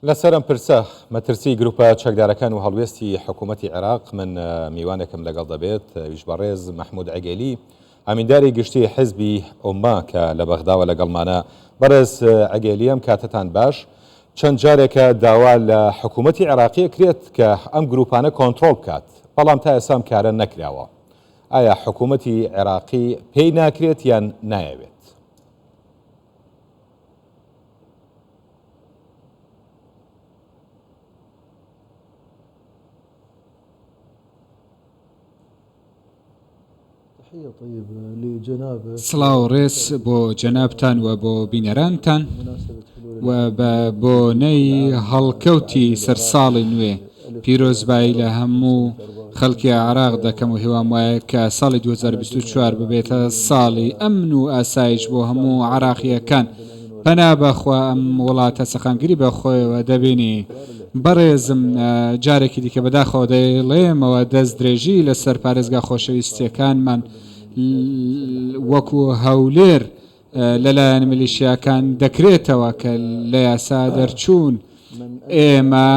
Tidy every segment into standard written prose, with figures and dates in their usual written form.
لەسەر ئەم پرسە، مەترسیی گروپە چەکدارەکان و هەڵوێستی حکوومەتی عێراق، من میوانێکم لەگەڵ دەبێت، ئەویش بەڕێز مەحموود عگێلی، ئەمینداری گشتیی حیزبی ئوممە کە لە بەغداوە لەگەڵمانە. بەڕێز عگێلی ئەم کاتەتان باش. چەند جارێکە داوا لە حکوومەتی عێراقی ئەکرێت کە ئەم گروپانە کۆنترۆڵ بکات، بەڵام تا ئێستا ئەم کارە نەکراوە. ئایا حکوومەتی عێراقی پێی ناکرێت یان نایەوێت؟ سڵاو ڕێز بۆ جەنابتان و بۆ بینەرانتان و بە بۆنەی هەڵکەوتی سەرساڵی نوێ پیرۆزبایی لە هەموو خەڵکی عێراق دەکەم و هیوام وایە کە ساڵی 2024 ببێتە ساڵی ئەمن و ئاسایش بۆ هەموو عێراقییەکان. پەنا بەخوا ئەم وڵاتە سەقامگیری بە خۆیەوە دەبینی. بەڕێزم جارێکی دیکە بەداخەوە دەیڵێمەوە دەست درێژی لەسەر پارێزگا خۆشەویستیەکانمان وەکو هەولێر لەلایەن میلیشیاکان دەکرێتەوە کە لە یاسا دەرچوون. ئێمە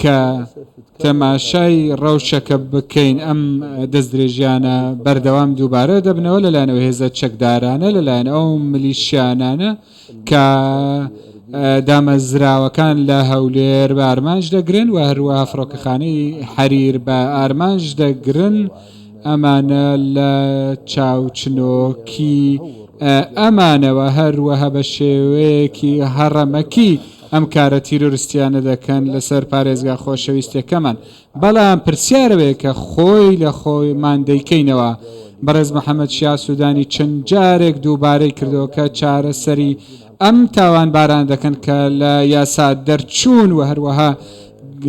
کە تەماشای ڕەوشەکە بکەین ئەم دەستدرێژیانە بەردەوام دووبارە دەبنەوە لەلایەن ئەو هێزە چەکدارانە لەلایەن ئەو ملیشیانانە کە دامەزراوەکان لە هەولێر بە ئارمانج دەگرن و هەروەها فڕۆکەخانەی حەریر بە ئارمانج دەگرن ئەمانە لە چاوچنۆکی ئەمانەوە هەروەها بە شێوەیەکی هەڕەمەکی ئەم کارە تیرۆرستیانە دەکەن لەسەر پارێزگا خۆشەویستەکەمان بەڵام پرسیارەوەیە کە خۆی لە خۆمان دەیکەینەوە بەڕێز محەممەد شیاع سوودانی چەند جارێک دووبارەی کردەوە کە چارەسەری ئەم تاوانباران دەکەن کە لە یاسا دەرچوون و هەروەها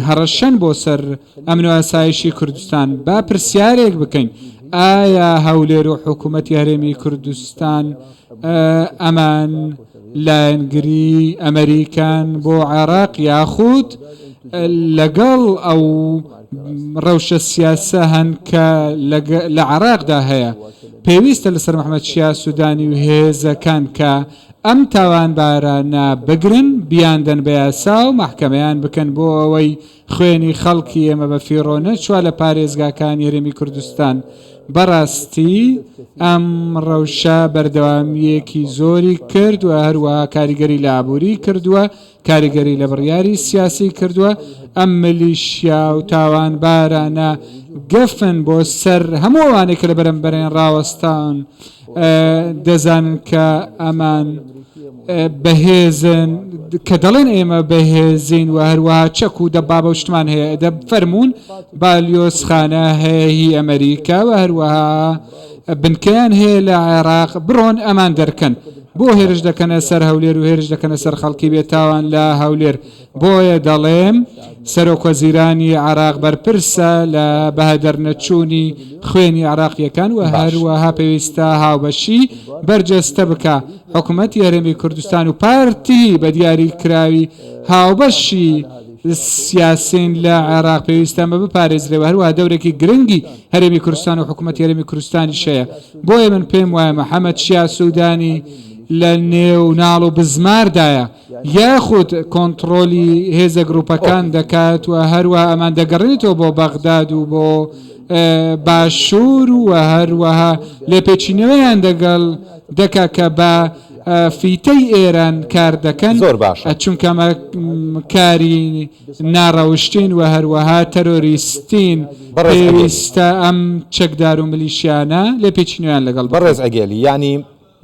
هەڕەشەن بۆ سەر ئەمن و ئاسایشی کوردستان با پرسیارێک بکەین ئایا هەولێر و حکوومەتی هەرێمی کوردستان ئەمان لایەنگری ئەمریکان بۆ عێراق یاخود لەگەڵ ئەو ڕەوشە سیاسە هەن کە لە عێراقدا هەیە پێویستە لەسەر محەممەد شیا سوودانی و هێزەکان کە ئەم تاوانبارانە بگرن بیاندەن بە یاسا و مەحکەمەیان بکەن بۆ ئەوەی خوێنی خەڵکی ئێمە بە فیڕۆ نەچوە لە پارێزگاکانی هەرێمی کوردستان. بەڕاستی ئەم ڕەوشە بەردەوامییەکی زۆری کرد و هەروەها کاریگەری لە ئابووری کردووە، کاریگەری لە بڕیاری سیاسی کردووە. ئەم ملیشیا و تاوانبارانە گەفن بۆ سەر هەموو ئەوانەی کە لە بەرەمبەریان ڕاوەستاون. دەزانن کە ئەمان بەهێزن کە دەڵێن ئێمە بەهێزین و هەروەها چەک و دەبابە و شتمان هەیە دە فەرموون بالیۆزخانە هەیە هی ئەمریکا و هەروەها بنکەیان هەیە لە عێراق بڕۆن ئەمان دەرکەن بۆ هێرش دەکەنە سەر هەولێر و هێرش دەکەنە سەر خەڵکی بێتاوان لە هەولێر بۆیە دەڵێم سەرۆکوەزیرانی عێراق بەرپرسە لە بەهەدەرنەچوونی خوێنی عێراقییەکان و هەروەها پێویستە هاوبەشی بەرجەستە بکا حکومەتی هەرێمی کوردستان و پارتی بە دیاریکراوی هاوبەشی سیاسین لە عێراق پێویستە ئەمە بپارێزرێ و هەروەها دەورێکی گرنگی هەرێمی کوردستان و حکومەتی هەرێمی کوردستانیش هەیە بۆیە من پێم وایە محەمەد شیاع سودانی لە نێو ناڵ و بزماردایە یاخود کۆنتڕۆلی هێزە گروپەکان دەکات و هەروەها ئەمان دەگەڕێنێتەوە بۆ بەغداد و بۆ باشوور و هەروەها لێپێچینەوەیان دەگەڵ دەکا کە بە فیتەی ئێران کار دەکەن زۆر باشە چونکە ئەمە کاری ناڕەوشتین و هەروەها تەرۆریستین بەڕێز عەگێلی. پێویستە ئەم چەکدار و ملیشیانە لێپێچینەوەیان لەگەڵ بکرێت. بەڕێز عەگێلی یانی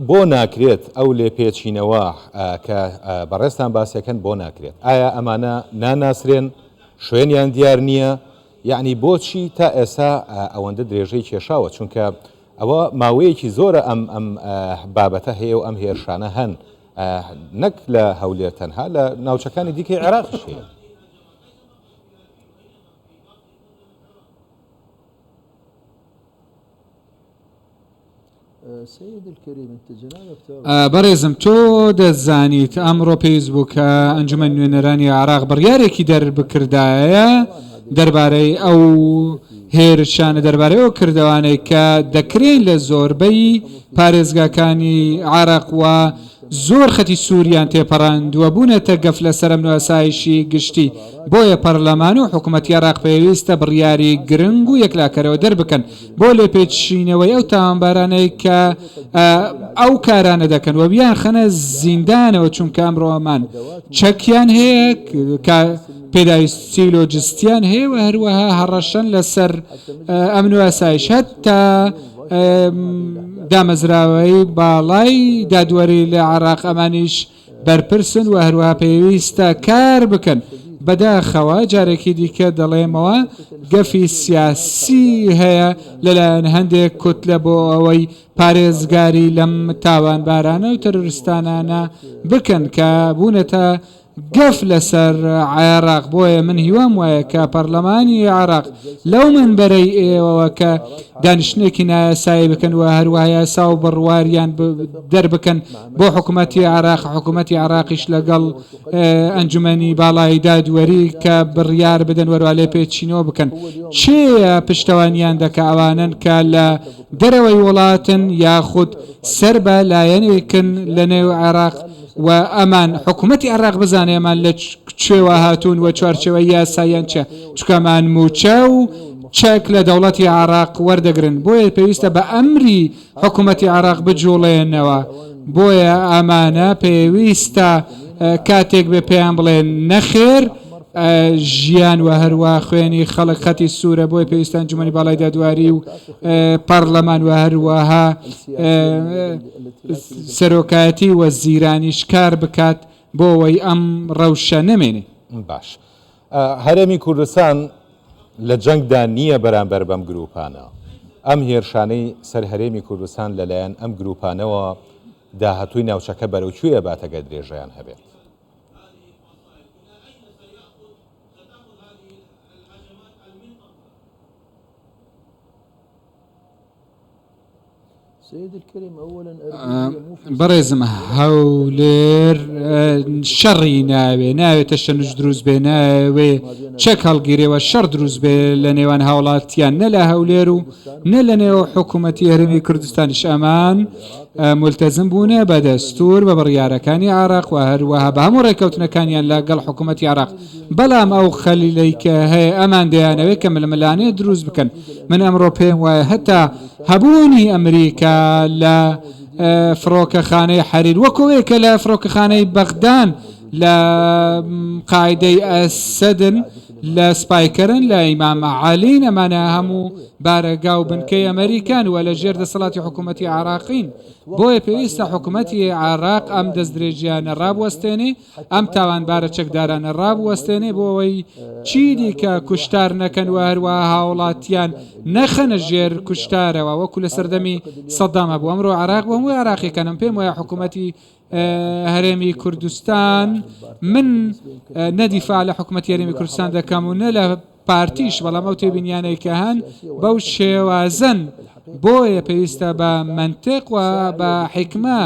بۆ ناکرێت ئەو لێپێچینەوە کە بەڕێزتان باسیەکەن بۆ ناکرێت؟ ئایا ئەمانە ناناسرێن؟ شوێنیان دیار نییە؟ یەعنی بۆچی تا ئێستا ئەوەندە درێژەی کێشاوە؟ چونکە ئەوە ماوەیەکی زۆرە ئەم ئەم بابەتە هەیە و ئەم هێرشانە هەن نەک لە هەولێر تەنها لە ناوچەکانی دیکەی عێراقیش هەیە. بەڕێزم تۆ دەزانیت ئەمڕۆ پێویست بوو کە ئەنجومەن نوێنەرانی عێراق بڕیارێکی دەربکردایە دەربارەی ئەو هێرشانە دەربارەی ئەو کردەوانەی کە دەکرێن لە زۆربەی پارێزگاکانی عێراق و زۆر خەتی سووریان تێپەڕاندووە، بوونەتە گەف لەسەر ئەمن و ئاسایشی گشتی، بۆیە پەرلەمان و حکومەتی عێراق پێویستە بڕیاری گرنگ و یەکلاکەرەوە دەربکەن بۆ لێپێچینەوەی ئەو تاوانبارانەی کە ئەو کارانە دەکەن و بیانخەنە زیندانەوە، چونکە ئەمڕۆ ئەمان چەکیان هەیە کە پێداویستی لۆجستیان هەیە و هەروەها هەڕەشەن لەسەر ئەمن و ئاسایش هەتا دامەزراوەی باڵای دادوەری لە عێراق ئەمانیش بەرپرسن و هەروەها پێویستە کار بکەن. بەداخەوە جارێکی دیکە دەڵێمەوە گەفی سیاسی هەیە لەلایەن هەندێک کوتلە بۆ ئەوەی پارێزگاری لەم تاوانبارانە و تەرۆریستانانە بکەن کە بوونەتە گەف لەسەر عێراق، بۆیە من هیوام وایە کە پەرلەمانی عێراق لەو مەنبەرەی ئێوەوە کە دانیشتنێکی نایاسایی بکەن و هەروەها یاسا و بڕواریان دەربکەن بۆ حکومەتی عێراق، حکومەتی عێراقیش لەگەڵ ئەنجومەنی باڵای دادوەری کە بڕیار بدەن وەروا لێپێچینەوە بکەن. کێیە پشتەوانیان دەکا؟ ئەوانەن کە لە دەرەوەی وڵاتن یاخود سەر بە لایەنێکن لەنێو عێراق و ئەمان حکومەتی عێراق بزانێ ئەمان لە کوێوە هاتوون و چوارچێوەی یاساییان چیە، چونکە ئەمان مووچە و چەک لە دەوڵەتی عێراق وەردەگرن، بۆیە پێویستە بە ئەمری حکومەتی عێراق بجوڵێنەوە، بۆیە ئەمانە پێویستە کاتێک بێ پێیان بڵێن نەخێر ژیان و هەروا خوێنی خەڵک خەتی سوورە، بۆیە پێویستە ئەنجومەنی باڵای دادواری و پەڕلەمان و هەروەها سەرۆکایەتی وەزیرانیش کار بکات بۆ ئەوەی ئەم ڕەوشە نەمێنێ. باش هەرێمی کوردستان لە جەنگدا نییە بەرامبەر بەم گروپانە، ئەم هێرشانەی سەر هەرێمی کوردستان لەلایەن ئەم گروپانەوە داهاتووی ناوچەکە بەرەو کوێ ئەبات ئەگەر درێژەیان هەبێت؟ بەڕێزم هەولێر شەڕی ناوێ ناوێ تەشەنوج دروست بێ ناوێ چەک هەڵگیرێەوە شەڕ دروست بێ لە نێوان هاوڵاتیان نە لە هەولێر و نە لە نێو حکوومەتی هەرێمی کوردستانیش ئەمان ملتەزم بوونە بە دەستور بە بڕیارەکانی عراق و هەروەها بە هەموو ڕێککەوتنەکانیان لەگەڵ حکوومەتی عراق بەڵام ئەو خەلیلەی کە هەیە ئەمان دەیانەوێت کە ململانێ دروست بکەن من ئەمڕۆ پێم وایە هەتا هەبوونی ئەمریکا لە فڕۆکەخانەی حەریر وەکو ئەوەیە کە لە فڕۆکەخانەی بەغدان لە قاعدەی ئەسەدن لە سپایکەرن لە ئیمام عەلین ئەمانە هەموو بارەگا و بنکەی ئەمریکان و لە ژێر دەسەڵاتی حکوومەتی عراقین بۆیە پێویستە حکوومەتی عراق ئەم دەستدرێژیانە ڕابوەستێنێ ئەم تاوانبارە چەکدارانە ڕابوەستێنێ بۆ ئەوەی چیدیکە کوشتار نەکەن و هەروەها هاوڵاتیان نەخەنە ژێر کوشتارەوە وەکو لە سەردەمی سەدام هەبوو ئەمڕۆ عێراق بۆ هەموو عێراقیەکانم پێم وایە حکوومەتی هەرێمی کوردستان من نە دیفاع لە حکوومەتی هەرێمی کوردستان دەکەم و نە لە پارتیش، بەڵام ئەو تێبینیانەی کە هەن بەو شێوازەن، بۆیە پێویستە بە مەنتق و بە حیکمە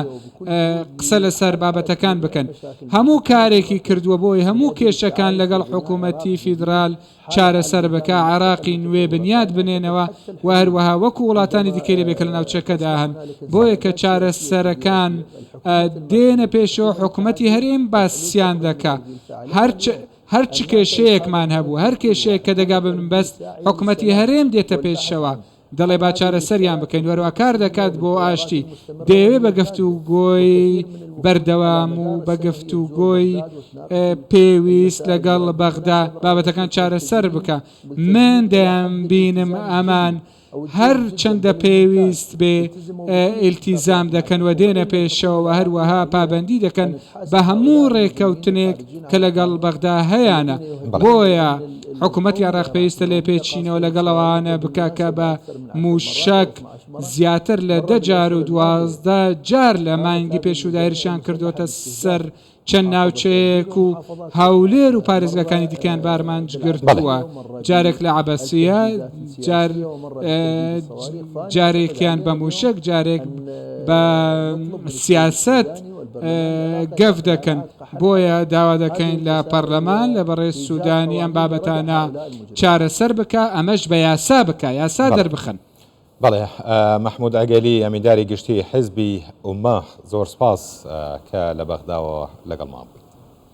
قسە لەسەر بابەتەکان بکەن. هەموو کارێکی کردووە بۆی هەموو کێشەکان لەگەڵ حکوومەتی فیدرال چارەسەر بکا، عێراقی نوێ بنیات بنێنەوە و هەروەها وەکو وڵاتانی دیکەی لێ بێ کە لە ناوچەکەدا هەن. بۆیە کە چارەسەرەکان دێنە پێشەوە حکوومەتی هەرێم باسیان دەکا. هەر هەر چ کێشەیەکمان هەبوو، هەر کێشەیەک کە دەگا بە بنبەست، حکومەتی هەرێم دێتە پێشەوە، دەڵێ با چارەسەریان بکەین، وەروا کار دەکات بۆ ئاشتی، دەیەوێ بە گفتوگۆی بەردەوام و بە گفتوگۆی پێویست لەگەڵ بەغدا بابەتەکان چارەسەر بکا. من دەیانبینم ئەمان هەر چەندە پێویست بێ ئیلتیزام دەکەن و دێنە پێشەوە و هەروەها پابەندی دەکەن بە هەموو ڕێککەوتنێک کە لەگەڵ بەغدا هەیانە، بۆیە حکوومەتی عێراق پێویستە لێپێچینەوە لەگەڵ ئەوانە بکا کە بە مووشەک زیاتر لە 10 جار و 12 جار لە مانگی پێشوودا هێرشیان کردووەتە سەر چەند ناوچەیەک و هەولێر و پارێزگاکانی دیکەیان بە ئارمانج گرتووە، جارێک لە عەبەسیە، جار جارێکیان بە مووشەک، جارێک بە سیاسەت گەف دەکەن، بۆیە داوا دەکەین لە پەرلەمان لە بەڕێز سوودانی ئەم بابەتانە چارەسەر بکا، ئەمەش بە یاسا بکا، یاسا دەربخەن. بەڵێ مەحمود عگەلی ئەمینداری گشتی حیزبی ئومە زۆر سپاس کە لە بەغداوە لەگەڵمان بوویت.